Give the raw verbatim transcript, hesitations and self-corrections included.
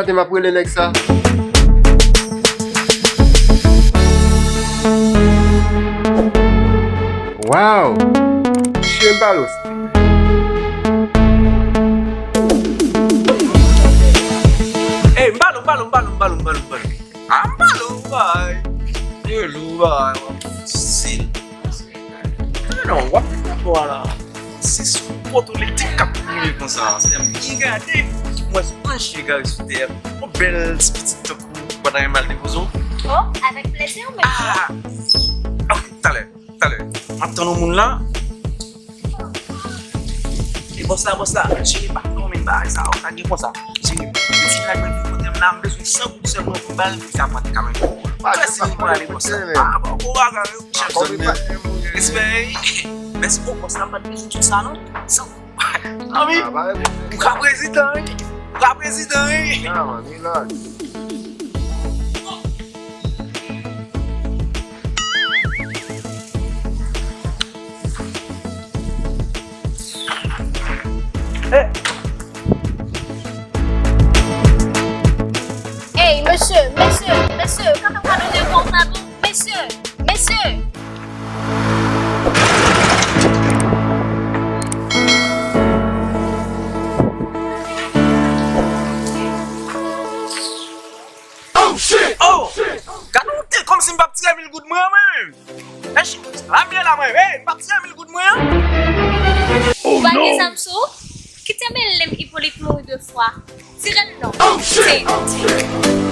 Maten m ap rele nèg sa. Wow! Mesye, m pale w. Ey, m pale w, m pale w, m pale w, m pale w, m pale w, m pale w. Ah, m pale w, bay. Yo, lou, bay. Sil. Non, w ap fè rapò a la. Se sou poto elektrik k ap boule konsa. Se m ki gade. Mwen se anj ki gade sou tè. Yon bèl ti pitit tankou w pa ta renmen al depoze w. Oh, avec plaisir, monsieur. Ah! Ok, talè, talè. M ap tann yon moun la. E bòs la, bòs la, jere pa konn men bagay sa, ou ka gen konsa. Jere, pitit la mwen vin kote m la, m bezwen san goud sèlman pou m ba l, li ka pran kanmenm. Trè seri pou ale bòs la. Ah, bon, bon bagay, wi, chèf zòn nan. Respè, wi. Mèsi, bon, bòs la, m pa t bezwen tout sa, non. San goud. Ami, ou ka prezidan, wi. Ou ka prezidan, wi. Ey, mesye, mesye, mesye, kanpe w ka mete yon pòtav, mesye, mesye. Oh, shit! Oh! Gade yon tèt kòmsi m p ap tire mil goud mwen an, mwen. Esh, la m ye la, mwen. Hey, m p ap tire mil goud mwen an. Oh, non! Ou pa gen zam sou ou? Kite m, Ipolit mouri de fwa. Tire l non. Oh, shit! Tire, tire.